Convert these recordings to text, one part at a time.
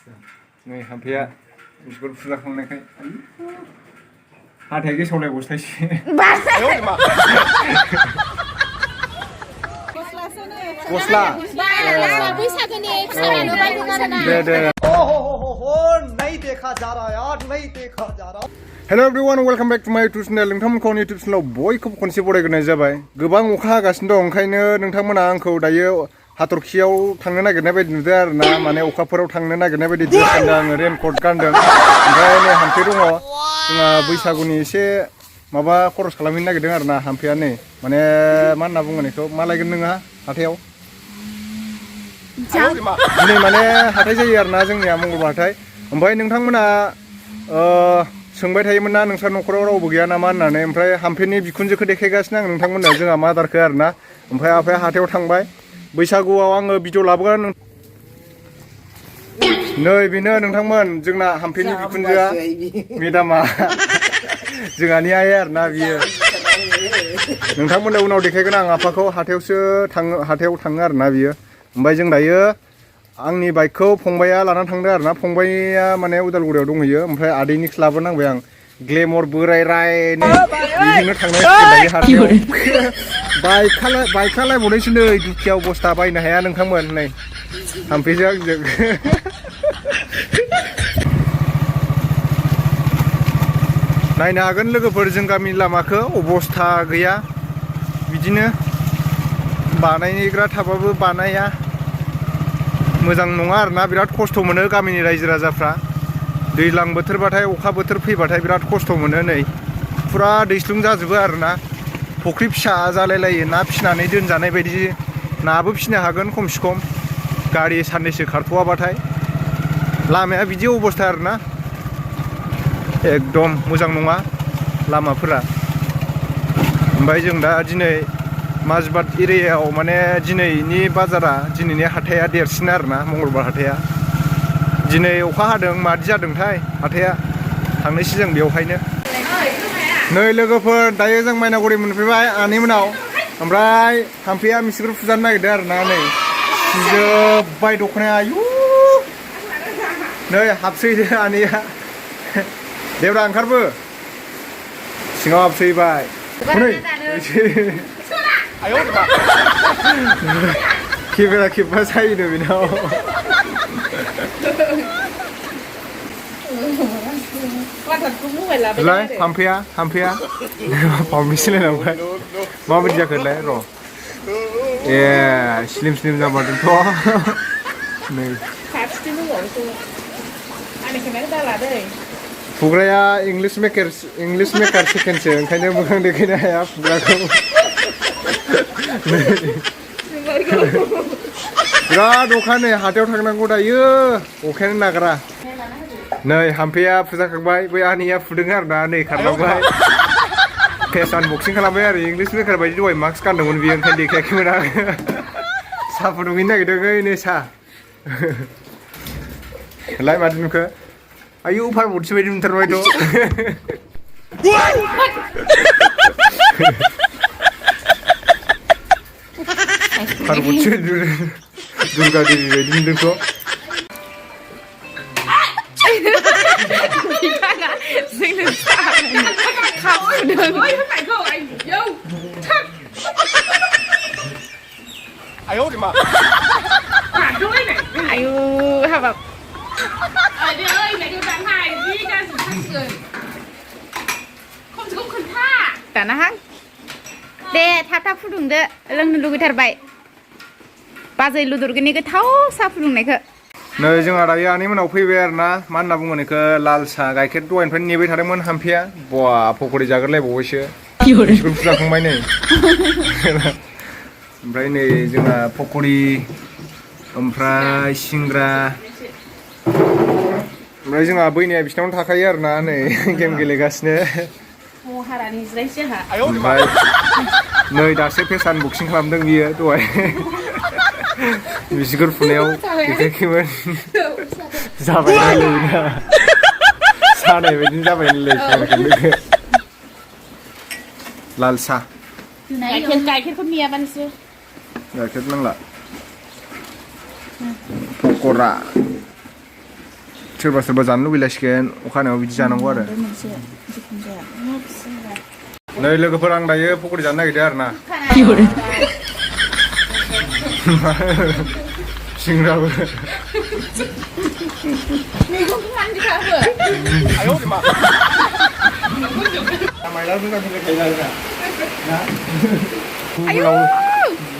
नै हाम्फैया बिस्कुट फुजाखांनायखाय हाथाय गेसावलाय गस्लायसो गस्ला बैसागोनि फिसायानो बायदों आरोना दे नहीं देखा जा रहा यार नहीं देखा जा रहा hello everyone welcome back to my YouTube channel नोंथांमोनखौ आंनि यूट्यूब चैनलाव बयखौबो खनसे बरायग्रोनाय जाबाय गोबां अखा हागासिनो दं ओंखायनो नोंथांमोना आंखौ दायो हाथरखियाव थांनो नागिरनाय बायदि नुदों आरोना माने अखाफोराव थांनो नागिरनाय बायदि ड्रेस गानदों आङो रेनकट गानदों ओमफ्राय नै हाम्फै दङ जोंहा बैसागुनि एसे माबा खरस खालामहैनो नागिरदों आरोना हाम्फैया नै माने मा होनना बुङो बेखौ मा लायगोन नोंहा हाथायाव दिनै माने हाथाय जायो आरोना जोंनिया मंगलबार हाथाय ओमफ्राय नोंथांमोना सोंबाय थायोमोन ना नोंस्रा न'खराव रावबो गैया नामा होननानै ओमफ्राय हाम्फैनि बिखुनजोखौ देखायगासिनो आं नोंथांमोननो जोंहा मा आदारखो आरोना ओमफ्राय आफाया हाथायाव थांबाय बैसागुआव आङो भिडिअ लाबोगोन नै बेनो नोंथांमोन जोंना हाम्फैनि बिखुनजोआ मेदामा जोंहानि आइ आरोना बियो नोंथांमोननो उनाव देखायगोन आं आफाखौ हाथायाव थाङो आरोना बियो ओमफ्राय जों दायो आंनि बाइकखौ फंबाया लानानै थांदों आरोना फंबाया माने उदालगुरियाव दंहैयो ओमफ्राय आदैनिखौ लाबोनांबाय आं ग्लेमर बोराय रायनो बिजोंनो थांनाय दायो हाथायाव बाइकखालायबावनायसो नै दुखिया अबस्था बायनो हाया नोंथांमोन नै हाम्फैजों आंजों नायनो हागोन लोगोफोर जों गामिनि लामाखौ अबस्था गैया बिदिनो बानायग्रा थाबाबो बानाया मोजां नङा आरोना बिराद खस्थ' मोनो गामिनि रायजो राजाफ्रा दैज्लां बोथोरबाथाय अखा बोथोर फैबाथाय बिराद खस्थ' मोनो नै फुरा दैस्लुं जाजोबो आरोना फुख्रि फिसा जालायलायो ना फिसिनानै दोनजानाय बायदि नाबो फिसिनो हागोन खमसे खम गारि साननैसो खारथ'वाबाथाय लामाया बिदि अबस्था आरोना एकदम मोजां नङा लामाफोरा ओमफ्राय जों दा दिनै माजबाद एरियायाव माने दिनैनि बाजारा दिनैनि हाथाया देरसिन आरोना मंगलबार हाथाया दिनै अखा हादों मादि जादोंथाय हाथाया थांनोसै जों बेवहायनो नै लोगोफोर दायो जों मायनागुरि मोनफैबाय आनै मोनाव ओमफ्राय हाम्फैया मिसिग्रु फुजानो नागिरदों आरोना नै जोब्बाय दखनाया आयु नै हाबसैदो आनैया देब्रा ओंखारबो सिङाव हाबसैबाय केमेरा खेबबा जायोनो बेनाव लाय हाम्फैया पारमिसनलायलांबाय माबायदि जाखोलाय र' ए स्लिम जाबादोंथ' नै फुग्राया इंलिश मेकार सेकेन्डसो ओंखायनो मोखां देखायनो हाया फुग्राखौ बिराद अखा नै हाथायाव थांनांगौ दायो अखायानो नागारा नै हाम्फैया फुजाखांबाय बै आनैया फुदों आरोना नै खारलांबाय फेस आनबक्सिं खालामबाय आरो इंलिश मेकार बायदि दहाय मास्क गानदोंमोन बियो ओंखायनो देखायाखैमोन आं साहा फुदुंहैनो नागिरदों ओइ नै साहा लाय माथो नुखो आयु फारबथि बायदि मोनथारबायथ' फारबथि दुर्गा देबि बायदि मोनदोंथ' आयु हाबाब दाना हां दे थाब फुदुंदो लोंनो लुगैथारबाय बाजै लुदुरगोनि गोथाव साहा फुदुंनायखौ नै जोंहा दायो आनै मोनाव फैबाय आरोना मा होनना बुङो बेखौ लाल साहा गाइखेर दहायनिफ्रायनो नेबाय थादोंमोन हाम्फैया बवा पकरि जाग्रोलायबावबायसो बिस्कुट फुजाखांबाय नै ओमफ्राय नै जोंहा पकरि ओमफ्राय सिंग्रा ओमफ्राय जोंहा बैनाया बिसिनावनो थाखायो आरोना नै गेम गेलेगासिनो ओमफ्राय नै दासो फेस आनबक्सिं खालामदों बियो दहाय बिस्कुट फुनायाव देखायाखैमोन जाबाय नायलायना सानाय बायदि जाबाय नायलाय लाल साहा गाइखेरखौ मियाबा नोंसोर गाइखेर नांला पक'रा सोरबा सोरबा जानो लुबैलायसिगोन अखानायाव बिदि जानांगौ आरो नै लोगोफोर आं दायो पकरि जानो नागिरदों आरो ना सिंग्राबो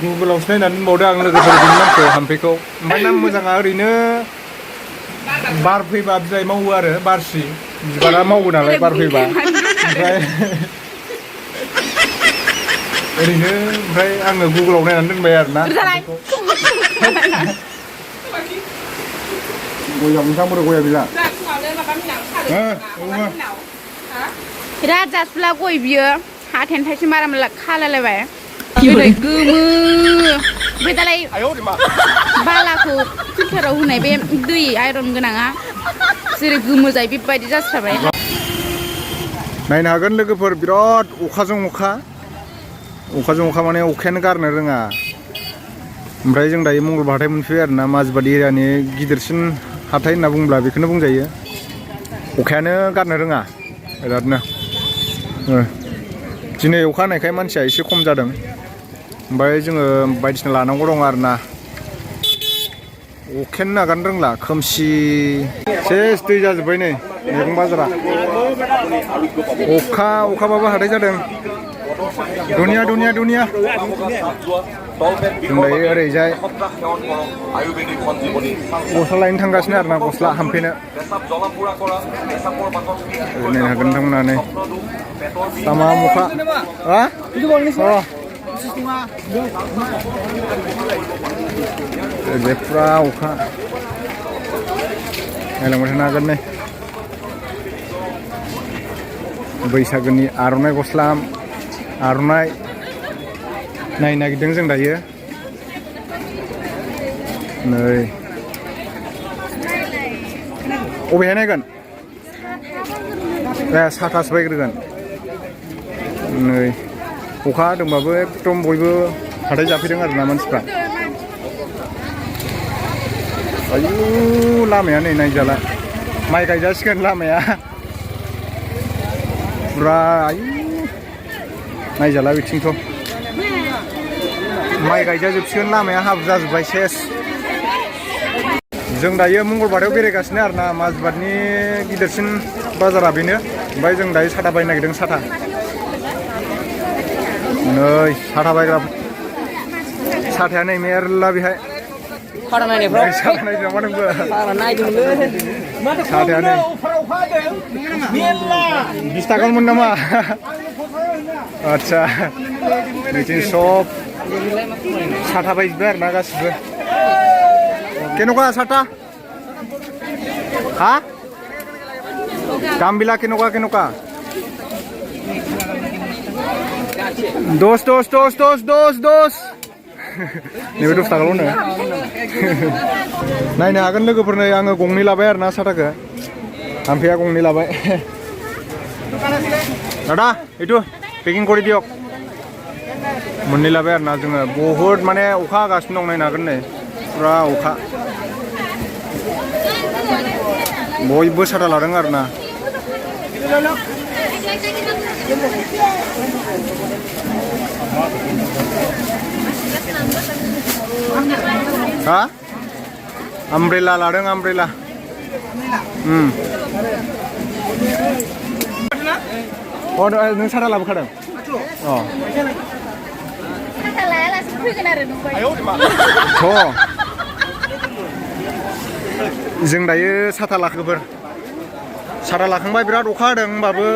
गुगोलावसो नायनानै दोनबावदों आं लोगोफोरजों नामखौ हाम्फेखौ ओमफ्राय नाम मोजाङा ओरैनो बार फैबा बिलाइ मावो आरो बारसि बिबारा मावो नालाय बार फैबा ओमफ्राय ओरैनो ओमफ्राय आङो गुगोलाव नायनानै दोनबाय आरो ना गया नोंथांमोन गया बिला बिराद जासुला गय बियो हाथायनि थाइसे मारा माला खालायलायबाय गोदै गोमो ओमफ्राय दालाय बालाखौ फिल्टाराव होनाय बे दै आइरन गोनाङा जेरै गोमो जायो बेबायदि जास्राबाय नायनो हागोन लोगोफोर बिराद अखाजों अखा माने अखायानो गारनो रोङा ओमफ्राय जों दायो मंगलबार हाथाय मोनफैबाय आरोना माजबाद एरियानि गिदिरसिन हाथाय होनना बुङोब्ला बेखौनो बुंजायो अखायानो गारनो रोङा बिरादनो दिनै अखा हानायखाय मानसिया एसे खम जादों ओमफ्राय जोङो बायदिसिना लानांगौ दं आरोना अखायानो नागारनो रोंला खोमसि सेस दै जाजोब्बाय नै मैगं बाजारा अखाबाबो हाथाय जादों दुनिया जों दायो ओरैजाय गस्ला लायनो थांगासिनो आरोना गस्ला हामफैनो नायनो हागोन नोंथांमोना नै दामा अखा ओरैजाय फुरा अखा नायलांबाय थानो हागोन नै बैसागोनि आर'नाइ गस्ला आर'नाइ नायनो नागिरदों जों दायो नै अबेहाय नायगोन साथासो बायग्रोगोन नै अखा हादोंबाबो एकदम बयबो हाथाय जाफैदों आरोना मानसिफ्रा आयु लामाया नै नायजाला माइ गायजासिगोन लामाया फुरा आयु नायजाला बिथिंथ' माइ गायजाजोबसिगोन लामाया हाब्रु जाजोब्बाय सेस जों दायो मंगलबाराव बेरायगासिनो आरोना माजबादनि गिदिरसिन बाजारा बेनो ओमफ्राय जों दायो साथा बायनो नागिरदों साथा नै साथा बायग्रा साथाया नै मेरला बेहाय साथा नायदों नामा नोंबो साथाया नै 20 थाखामोन नामा आच्छा नैथिं सब साथा बायजोब्बाय आरोना गासिबो केन'का साथा हा दाम बिला केन'का 10 नैबे 10 थाखाल' नो नायनो हागोन लोगोफोर नै आङो गंनै लाबाय आरोना साथाखौ हाम्फेया गंनै लाबाय दादा এইটো पेकिं কৰি দিয়ক मोननै लाबाय आरोना जोङो बहुत माने अखा हागासिनो दं नायनो हागोन नै फुरा अखा बयबो साथा लादों आरोना हा आमब्रेला लादों आमब्रेला नों साथा लाबोखादों साथा लायालासे फैगोन आरो नोंबाय जों दायो साथा लाखोफोर साथा लाखांबाय बिराद अखा हादों होमबाबो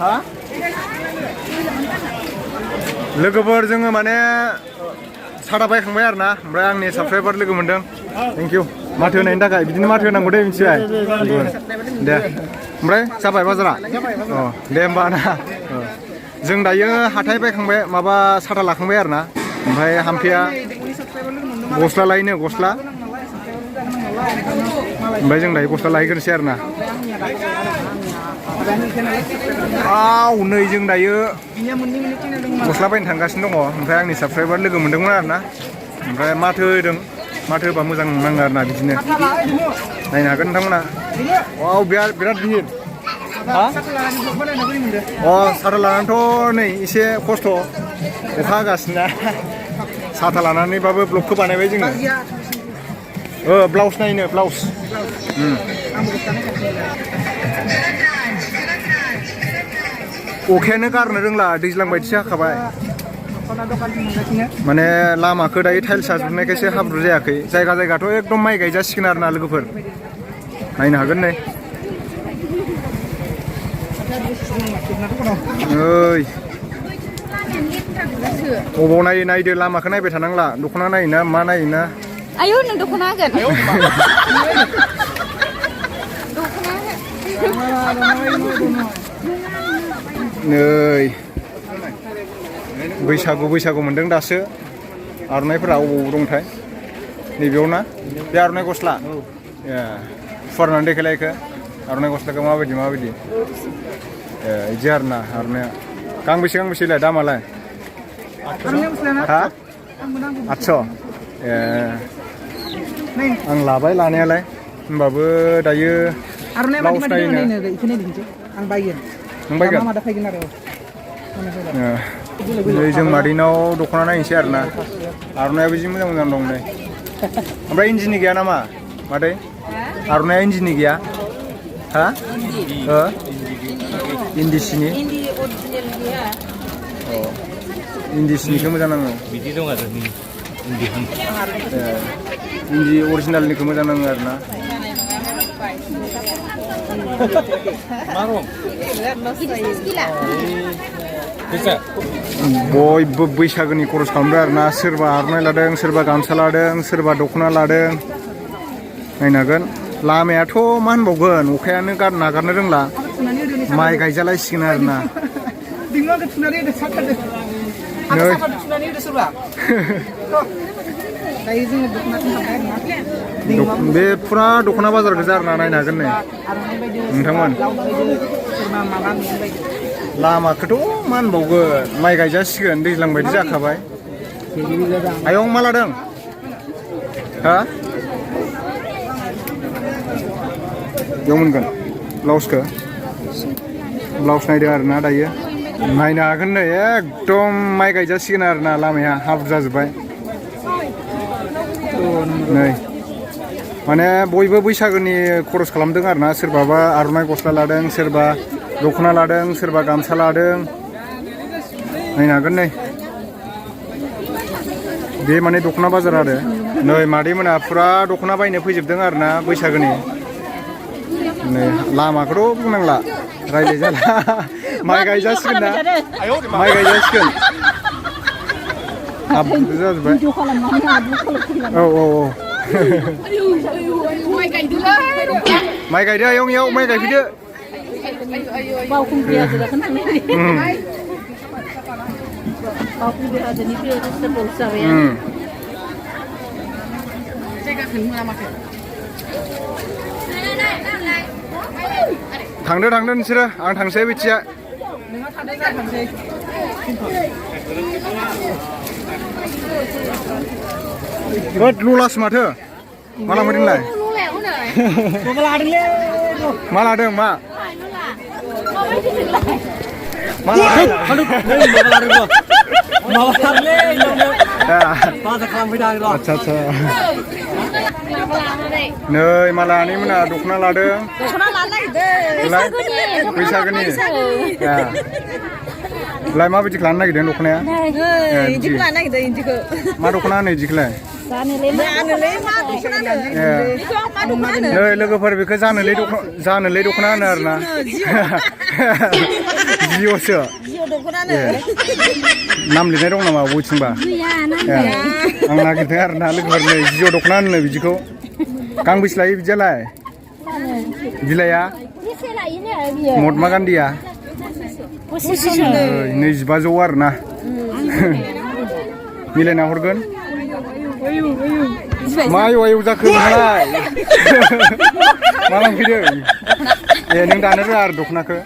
हा लोगोफोर जोङो माने साथा बायखांबाय आरोना ओमफ्राय आंनि साबसक्राइबार लोगो मोनदों थेंक इउ माथो होनायनि थाखाय बिदिनो माथो होनांगौ दे मिथिबाय दे ओमफ्राय जाबाय बाजारा दे होमबा ना जों दायो हाथाय बायखांबाय माबा साथा लाखांबाय आरोना ओमफ्राय हाम्फेया गस्ला लायनो गस्ला ओमफ्राय जों दायो गस्ला लायग्रोनोसै आरोना आव नै जों दायो गस्ला बायनो थांगासिनो दङ ओमफ्राय आंनि साबसक्राइबार लोगो मोनदोंमोन आरोना ओमफ्राय माथो होदों माथो होबा मोजां नाङो आरोना बिदिनो नायनो हागोन नोंथांमोना वाव बिराद गिदिर हा अ साथा लानानैथ' नै एसे खस्थ' अखा हागासिनो साथा लानानैबाबो ब्लगखौ बानायबाय जोङो ब्लाउस नायनो ब्लाउस अखायानो गारनो रोंला दैज्लां बायदिसो हाखाबाय माने लामाखौ दायो टाइल्स जाजोबनायखायसो हाब्रु जायाखै जायगा जायगाथ' एकदम माइ गायजासिगोन आरोना लोगोफोर नायनो हागोन नै ओइ अबाव नायो नायदो लामाखौ नायबाय थानांला दख'ना नायोना मा नायोना आयौ नों दख'ना होगोन नै बैसागु मोनदों दासो आर'नाइफोरा अबाव दंथाय नैबेयाव ना बे आर'नाइ गस्ला ए फुवारनानै देखायलायखो आर'नाइ गस्लाखौ माबायदि बिदि आरोना आर'नाइया गांबेसेलाय दामालाय हा 800 ए आं लाबाय लानायालाय होमबाबो दायो ब्लाउस नायनो आं बायगोन नों बायगोन नै जों मादैनाव दख'ना नायनोसै आरोना आर'नाइयाबो जि मोजां दं नै ओमफ्राय इन्दिनि गैया नामा मादै आर'नाइया इन्दिनि गैया हा इन्दि सिनि इन्दि सिनिखौ मोजां नाङो बिदि दं आरो इन्दि अरिजिनेलनिखौ मोजां नाङो आरोना बयबो बैसागोनि खरस खालामदों आरोना सोरबा आर'नाइ लादों सोरबा गामसा लादों सोरबा दख'ना लादों नायनो हागोन लामायाथ' मा होनबावगोन अखायानो नागारनो रोंला माइ गायजालायसिगोन आरोना बे फुरा दख'ना बाजार गोजा आरोना नायनो हागोन नै नोंथांमोन लामाखौथ' मा होनबावगोन माइ गायजासिगोन दैज्लां बायदि जाखाबाय आयं मा लादों हा बेयाव मोनगोन ब्लाउसखौ ब्लाउस नायदों आरोना दायो नायनो हागोन नै एकदम माइ गायजासिगोन आरोना लामाया हाब्रु जाजोब्बाय नै माने बयबो बैसागोनि खरस खालामदों आरोना सोरबाबा आर'नाइ गस्ला लादों सोरबा दख'ना लादों सोरबा गामसा लादों नायनो हागोन नै बे माने दख'ना बाजार आरो नै मादैमोना फुरा दख'ना बायनो फैजोबदों आरोना बैसागोनि नै लामाखौथ' बुंनांला रायलाय जाला माइ गायजासिगोन ना माइ गायजासिगोन हाब्रु जाजोब्बाय औ माइ गायदो आयं इयाव माइ गायफैदो थांदो नोंसोरो आं थांसै बिथिया ललास माथो मा लांफैदोंलाय मा लादों मा आच्छा नै मालानि मोना दख'ना लादों बैसागोनि लाय माबायदिखौ लानो नागिरदों दख'नाया मा दख'ना होनो इदिखौलाय नै लोगोफोर बेखौ जानोलै दख'ना होनो आरोना जिअ'सो नाम लिरनाय दं नामा बयथिंबा आं नागिरदों आरोना लोगोफोर नै जिअ' दख'ना होनो बिदिखौ गांबेसे लायो बिदियालाय बिलाइआ महात्मा गान्धीया 2500 आरोना मिलायना हरगोन मा आयौ जाखो नोंलाय मा लांफैदों ए नों दानो रोङा आरो दख'नाखौ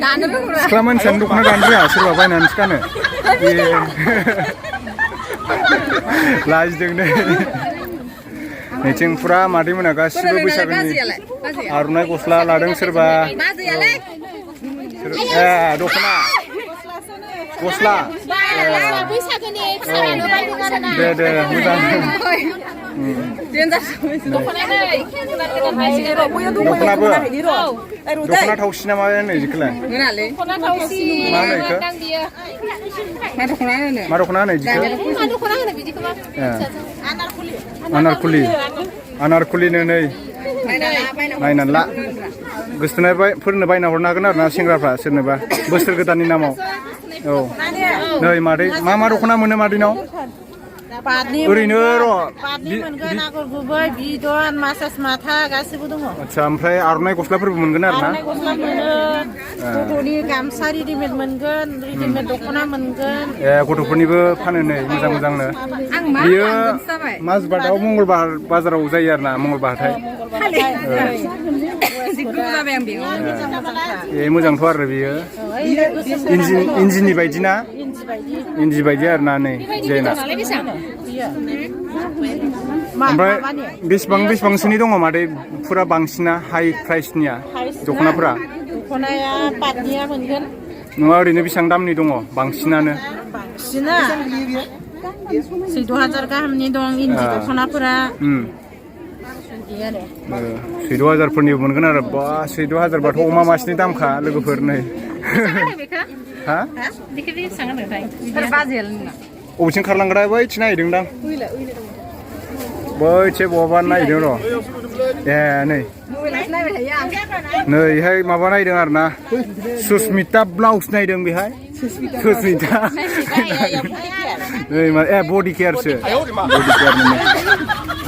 दानो रोंग्रा सिख्ला मानसियानो दख'ना दानो रोङा सोरबा बायनानैसो गानो ए लाजिदोंनो नैथिं फुरा मादै मोना गासिबो बैसागुनि आर'नाइ गस्ला लादों सोरबा ए दख'ना गस्ला बैसागोनि फिसानो बायदों आरोना दे मोजां दख'नाबो दख'ना थावसि ना मा होनो बिदिखौलाय मा होनो बेखौ मा दख'ना होनो बिदिखौ आनारकुलिनो नै नायनानै ला गोसथोनायफोरनो बायना हरनो हागोन आरो ना सेंग्राफ्रा सोरनोबा बोसोर गोदाननि नामाव औ नै मादै मा दख'ना मोनो मादैनाव ओरैनो र' मोनगोन आगर गुबै बिदन मासास माथा गासिबो दङ आदसा ओमफ्राय आर'नाइ गस्लाफोरबो मोनगोन आरो ना आर'नाइ गस्ला मोनो गथ'नि गामसा रेडिमेड मोनगोन रेडिमेड दख'ना मोनगोन ए गथ'फोरनिबो फानो नै मोजांनो बियो माजबाटाव मंगलबार बाजाराव जायो आरो ना मंगलबार हाथाय ए मोजांथ' आरो बियो इन्जिनि बायदि ना इन्दि बायदि आरो ना नै जेना ओमफ्राय बेसेबांसोनि दङ मादै फुरा बांसिना हाइ प्राइसनिया दख'नाफोरा दख'नाया पाटनिया मोनगोन नङा ओरैनो बेसेबां दामनि दङ बांसिनानो 14,000 गाहामनि दं इन्दि दख'नाफोरा 14,000फोरनिबो मोनगोन आरो बा 14,000बाथ' अमा मासेनि दामखा लोगोफोर नै हा अबेथिं खारलांग्रा बैथिं नायहैदोंदां बैथिं बहाबा नायहैदों र' ए नैहाय माबा नायदों आरो ना सुसमिता ब्लाउस नायदों बेहाय सुसमिता नै ए बडि केयारसो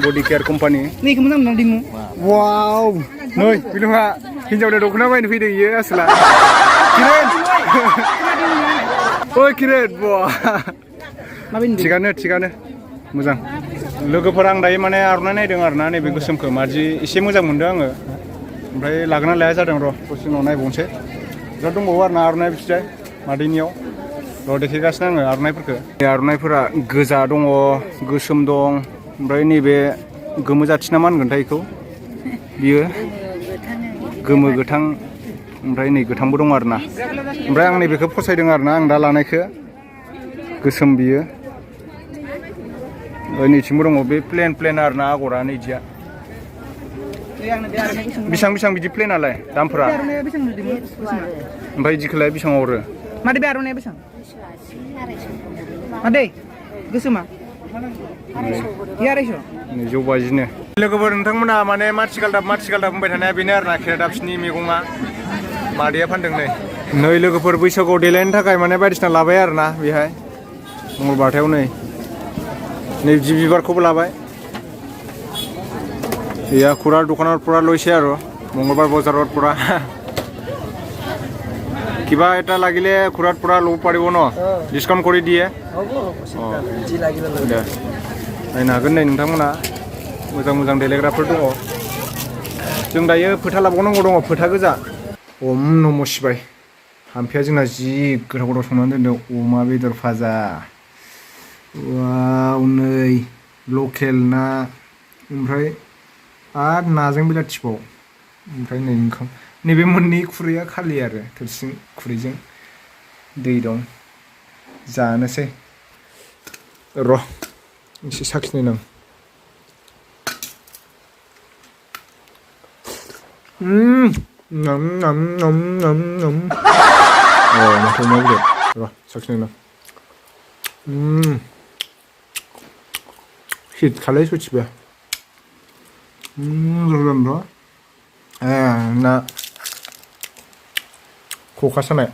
बडि केयार कम्पानि नैखौ मोजां मोनदों दिमु वाव नै बिलुङा हिन्जावनो दख'ना बायनो फैदों इयो आसोला किरेन बा थिगानो मोजां लोगोफोर आं दायो माने आर'नाइ नायदों आरो ना नैबे गोसोमखौ मादि एसे मोजां मोनदों आङो ओमफ्राय लागोना लाया जादों र' दसे उनाव नायबावनोसै बिराद दंबावो आरो ना आर'नाइ बिथिजाय मादैनियाव र' देखायगासिनो आङो आर'नाइफोरखौ आर'नाइफोरा गोजा दङ गोसोम दं ओमफ्राय नैबे गोमो जाथि ना मा होनगोनथाय बेखौ बियो गोमो गोथां ओमफ्राय नै गोथांबो दं आरो ना ओमफ्राय आं नैबेखौ फसायदों आरो ना आं दा लानायखौ गोसोम बियो नैथिंबो दङ बे प्लेन आरो ना आगरा नैदिया बेसेबां बिदि प्लेनालाय दामफोरा ओमफ्राय बिदिखौलाय बेसेबां हरो मादै बे आर'नाइया बेसेबां मादै गोसोमा 250 लोगोफोर नोंथांमोना माने माथिगालदाब बुंबाय थानाया बेनो आरो ना खेरादाफिनि मैगङा मादैया फानदों नै लोगोफोर बैसागुआव देलायनो थाखाय माने बायदिसिना लाबाय आरो ना बेहाय मंगलबारथायाव नै जिब बिबारखौबो लाबाय या खुरा दোकाনত পুরা লৈছে আৰু মঙ্গলবার বজাৰত পুরা কিবা এটা লাগিলে খুৰাত পুৰা ল'ব পাৰিব ন ডিসকাউন্ট কৰি দিয়ে হ'ব যি লাগিলে লৈ नायनो हागोन नै नोंथांमोना मोजां देलायग्राफोर दङ जों दायो फोथा लाबावनांगौ दङ फोथा गोजा ओम नम शिवाय हाम्फेया जोंना जि गोथाव संनानै दोनदों अमा बेदर भाजा वाव नै लकेल ना ओमफ्राय आरो नाजों बिलाथिबाव ओमफ्राय नै ओंखाम नैबे मोननै खुरैया खालि आरो थोरसि खुरैजों दै दं जानोसै र' एसे साखिनाय नां माथो अमा बेदर र' साखिनाय नां हिट खालाय सचिबा ना खखा सानाय